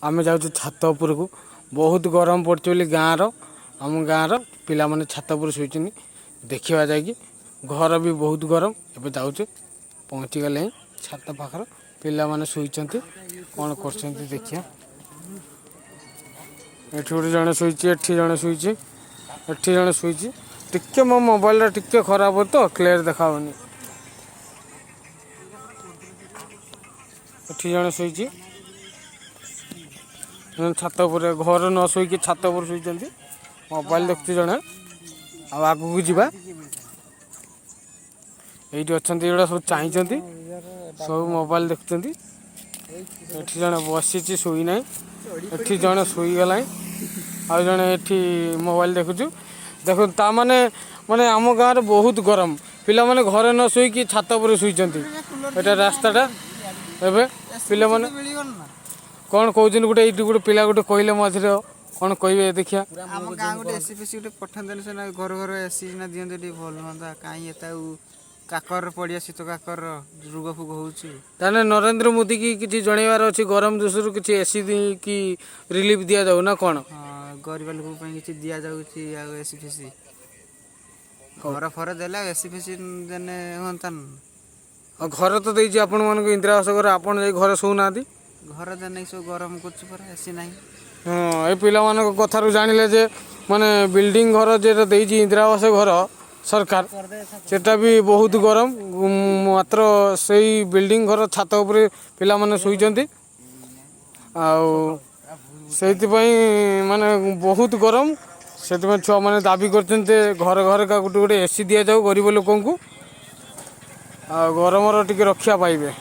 ଆମେ ଯାଉଛୁ ଛାତ ଉପରକୁ। ବହୁତ ଗରମ ପଡ଼ୁଛି ବୋଲି ଗାଁର, ଆମ ଗାଁର ପିଲାମାନେ ଛାତ ଉପରେ ଶୋଇଛନ୍ତି। ଦେଖିବା ଯାଇକି, ଘର ବି ବହୁତ ଗରମ। ଏବେ ଯାଉଛୁ, ପହଞ୍ଚିଗଲେ ଛାତ ପାଖରେ। ପିଲାମାନେ ଶୋଇଛନ୍ତି, କ'ଣ କରୁଛନ୍ତି ଦେଖିବା। ଏଠି ଗୋଟେ ଜଣେ ଶୋଇଛି, ଏଠି ଜଣେ ଶୋଇଛି, ଏଠି ଜଣେ ଶୋଇଛି। ଟିକେ ମୋ ମୋବାଇଲଟା ଟିକେ ଖରାପ ତ, କ୍ଲିୟର ଦେଖାହେଉନି। ଏଠି ଜଣେ ଶୋଇଛି ଛାତ ଉପରେ। ଘରେ ନ ଶୋଇକି ଛାତ ଉପରେ ଶୋଇଛନ୍ତି। ମୋବାଇଲ ଦେଖୁଛି ଜଣେ। ଆଉ ଆଗକୁ ଯିବା। ଏଇଠି ଅଛନ୍ତି, ଏଗୁଡ଼ା ସବୁ ଚାହିଁଛନ୍ତି, ସବୁ ମୋବାଇଲ ଦେଖୁଛନ୍ତି। ଏଠି ଜଣେ ବସିଛି, ଶୋଇନାହିଁ। ଏଠି ଜଣେ ଶୋଇଗଲାଣି, ଆଉ ଜଣେ ଏଠି ମୋବାଇଲ ଦେଖୁଛୁ। ଦେଖନ୍ତୁ, ତା ମାନେ ମାନେ ଆମ ଗାଁରେ ବହୁତ ଗରମ। ପିଲାମାନେ ଘରେ ନ ଶୋଇକି ଛାତ ଉପରେ ଶୋଇଛନ୍ତି। ଏଇଟା ରାସ୍ତାଟା। ଏବେ ପିଲାମାନେ କ'ଣ କହୁଛନ୍ତି? ଗୋଟେ ଏଇଠି ଗୋଟେ ପିଲା ଗୋଟେ କହିଲେ, ମଝିରେ କ'ଣ କହିବେ ଦେଖିବା। ଆମ ଗାଁ ଗୋଟେ ଏସି ଫେସି ଗୋଟେ ପଠାନ୍ତେନି ସିନା, ଘର ଘର ଏସି ସିନା ଦିଅନ୍ତେ, ଟିକେ ଭଲ ହୁଅନ୍ତା। କାହିଁ ଏତେ ଆଉ କାକର ପଡ଼ିଆ, ଶୀତ କାକର, ରୋଗ ଫୋଗ ହେଉଛି। ତାହେଲେ ନରେନ୍ଦ୍ର ମୋଦି କି କିଛି ଜଣେଇବାର ଅଛି, ଗରମ ଦୋଷରୁ କିଛି ଏସି କି ରିଲିଫ ଦିଆଯାଉ ନା କ'ଣ? ହଁ, ଗରିବ ଲୋକଙ୍କ ପାଇଁ କିଛି ଦିଆଯାଉଛି। ଆଉ ଏସି ଫେସି ଘର ଫର ଦେଲେ, ଆଉ ଏସି ଫେସି ଦେନେ ହୁଅନ୍ତା ନା। ଆଉ ଘର ତ ଦେଇଛି ଆପଣମାନଙ୍କୁ, ଇନ୍ଦିରା ଆବାସ ଘର। ଆପଣ ଯାଇ ଘରେ ଶୋଉନାହାନ୍ତି। ଘର ଦେନେ ସବୁ ଗରମ କରୁଛି ପରା, ଏସି ନାହିଁ। ହଁ, ଏ ପିଲାମାନଙ୍କ କଥାରୁ ଜାଣିଲେ ଯେ ମାନେ ବିଲ୍ଡିଂ ଘର ଯେଟା ଦେଇଛି, ଇନ୍ଦିରା ଆବାସ ଘର ସରକାର, ସେଟା ବି ବହୁତ ଗରମ। ମାତ୍ର ସେଇ ବିଲ୍ଡିଂ ଘର ଛାତ ଉପରେ ପିଲାମାନେ ଶୋଇଛନ୍ତି। ଆଉ ସେଇଥିପାଇଁ ମାନେ ବହୁତ ଗରମ। ସେଥିପାଇଁ ଛୁଆମାନେ ଦାବି କରୁଛନ୍ତି ଯେ ଘରେ ଘରେ ଗୋଟେ ଗୋଟେ ଏସି ଦିଆଯାଉ ଗରିବ ଲୋକଙ୍କୁ, ଆଉ ଗରମର ଟିକେ ରକ୍ଷା ପାଇବେ।